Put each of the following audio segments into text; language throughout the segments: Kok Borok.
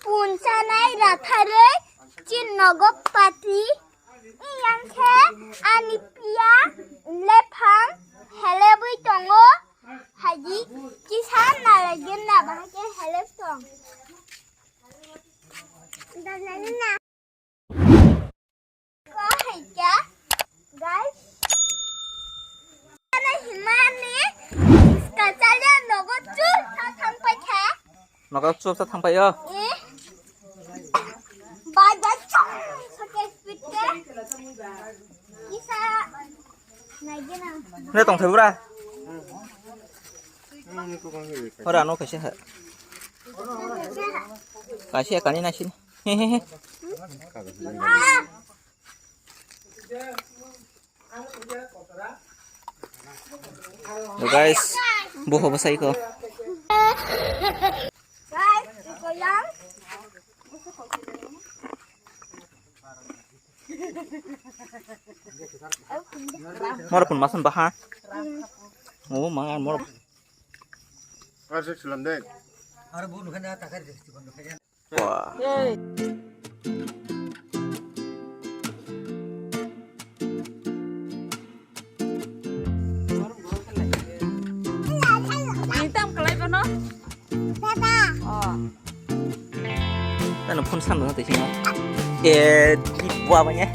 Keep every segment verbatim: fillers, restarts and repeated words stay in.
Punsanai ratharwi chin nogo pati. Iyang khe ani piya lephang helebwi tongo. Haji kisa nalai gena bahai khe helep tong. Ko hai kya, guys? Ana himani kachalia nogo chul sa thang pai kha. Nogo chul sa thang pai yo. Eh. Bai bai chong sa ke speed ke. Kisa nai gena. Ne tong thai bura. Ora no kaisa ha. Kaisa kani na sini. Guys, buho bwsai ko. Moro pun masan baha. Oh, mangan moro. Asik sulam deh. Wah. Ni tam kalai bono? Dada. Oh. Tano phone san dong tei sima. Eh, di bua banya.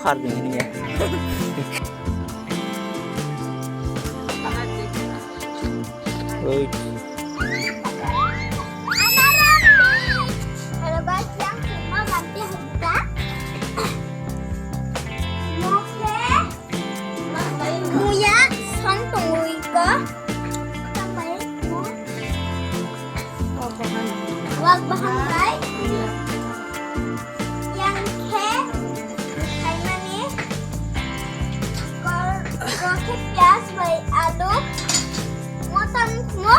Phar ding ni ya. Oi. Hello guys, yang semua ganti harga. Oke. Muya song tongwi ko. Tambai mo. Wak bahan bai. Yang khe khaimani kor rokhe piyaj bai alu motam mo.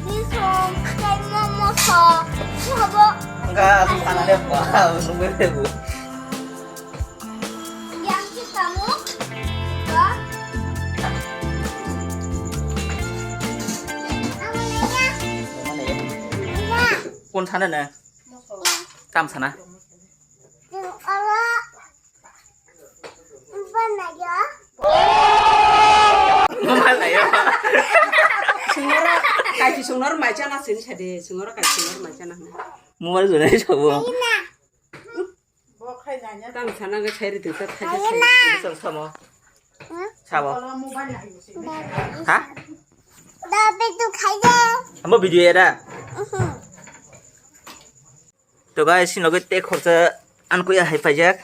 Disong kai mo moso. Hobo. Enggak, aku tangannya apa? Nunggu deh, Bu. Yang kita mu. Ko. Mana ya? Iya. Kun sana na? Kam sana? Ala. Mana ya? Mobile na ya? Sungora, kaji sungora mai chana sini sade, sungora kaji sungora mai chana. Mobile zone sabo. Ina. Tang sana ga chairi tu sa thai. Bisa samo. Sabo. Ha? Dabi tu khai de. Amo video ya da. To guys, sini loge te khorsa an kuya hai paijak.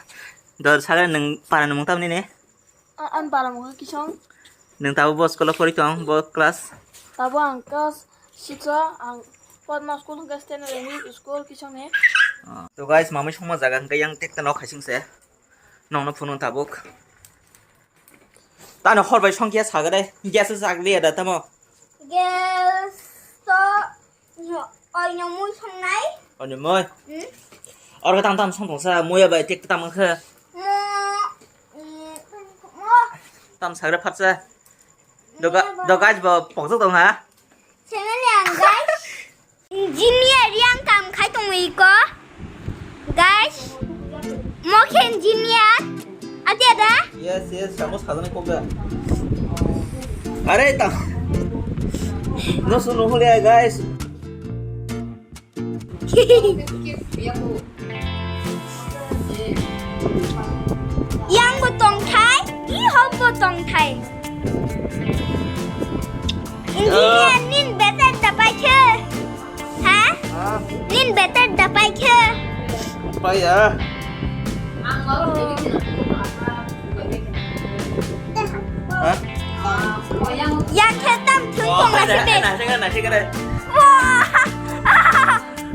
Dor sale nang para nang tamo ni ne. An para mo kisong. Nang tabo bo school pori tong bo class. Tabo ang class six ang Padma school hingke standard English school kisong ni. To guys, mamai songma jaga hingke yang tek tano khaising se. Nongno phunung tabuk. Tano hor bai songkhe sagade. Gas sagli ada tamo. Gas to Oino mui songnai. Oino mui? Hmm? Oro tam tam song tongsa, muya bai tik tam khe. Mo, mm, mo. Tam sagre phatsa. Doga, doga bo pokjak tong ha? Channel yang guys. Engineer yang kam khai tong iko. Guys, mo khe engineer. Ati ada? Yes, yes, samo sajani kokda. Are ta. No suno hole guys. Yang bo tongthai, i hok bo tongthai. Engineer nin better da pai khe. Ha? Ha? Nin better da pai khe. Pai ya. Ha? Yang khe tam thung tong na sebe. Na sebe, na sebe. Wah.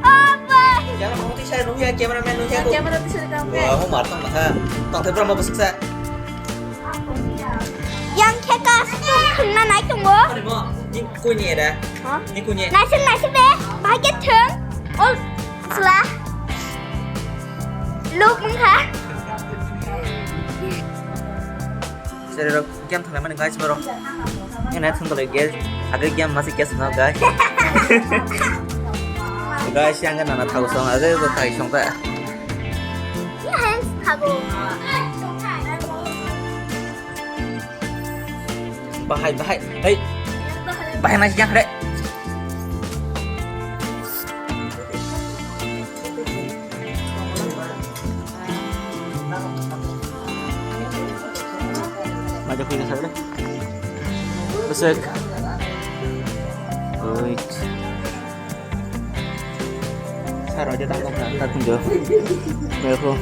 Oh boy. Camera mo tisai nung ya, cameraman nung ya. Camera tisai kam. Wah, mo mar tong na ha. Tong te bro mo busuk sa. Yang khe ka thung na nai tongo. Ani mo, ni kuni era. Ha? Ni kuni. Naising naising be, bahai khe thung. Ol sla. Luk mungha. Sere rok game thanglaimani guys borok. Ene thung tole guys. Age game masi guys no guys. Guys, yang nana thago song, ade to thai song ta. Yes, thago. Bahai, bahai, hei. Bahai nasi yang re. Maja kuya sa re. Besek. Wait. Saro aja tangkap na, tak kunjo. Meko.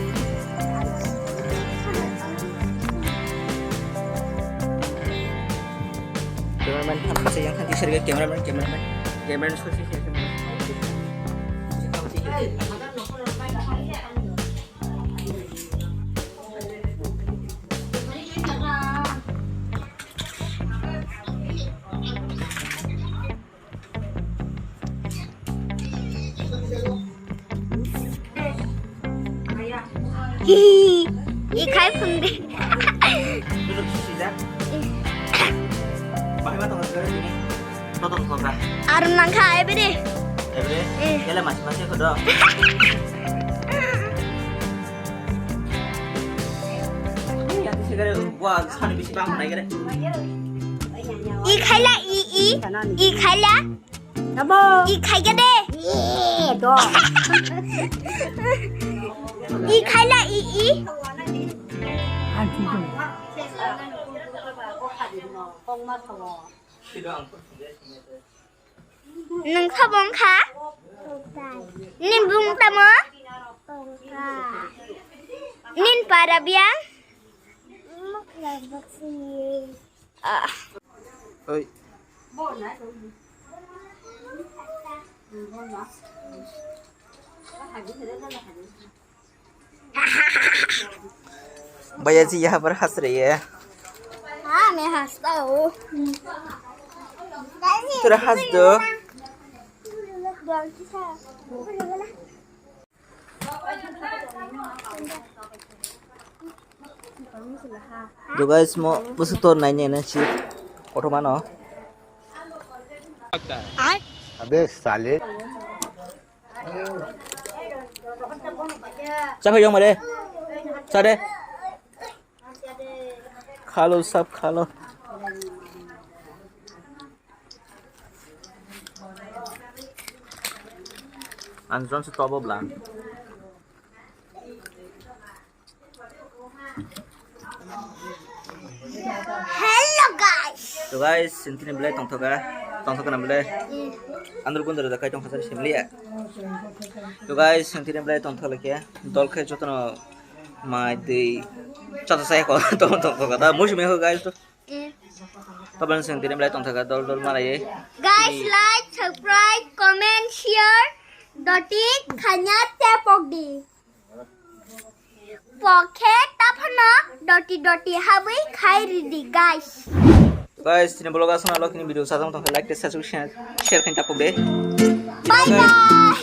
Cameraman, kamu bisa yang nanti serga cameraman, cameraman, cameraman susi susi. Hihi, ikhai phungdi. Duduk sisi dah. Bahai ma tongo sini. Toto tongo. Arum nangkha, ebede. Ebede? Eh. Yala masi masi kodo. Yati segare, wah, sani bisi bang nai gare. Ikhaila, i, i, ikhaila. Tamo. I khaigade. Ye, do. I khaila, i, i. Nwng kha bong kha? Nin bung tamo? Nin para biang? Ah. Oi. Bhaiya ji, yahan par has rahi hai. Ha, main hasta hu. Thoda has do. To guys, mo bwswk tor nai nai si auto mano. Abe sale. Cha phai yong mare. Cha de. Khalo sab khalo. Ang jon se tobo bla. Hello guys. To guys, sintini belai tongthoka, tongthoka na belai. Andro gundro da kai tongkha sari simliya. To guys, sintini belai tongthoka khe, dol khe jotono mai twi chata saya ko tong tongthoka da musi me ko guys to. Eh. Tabang sintini belai tongthoka dol dol malai. Guys, like, subscribe, comment, share, doti khanya tepok di. Pokhe taphano doti doti habwi khai ridi, guys. Guys, tini vlog aswk nalo kini video sajang tongkha like tei subscribe share khain tapok de. Bye bye.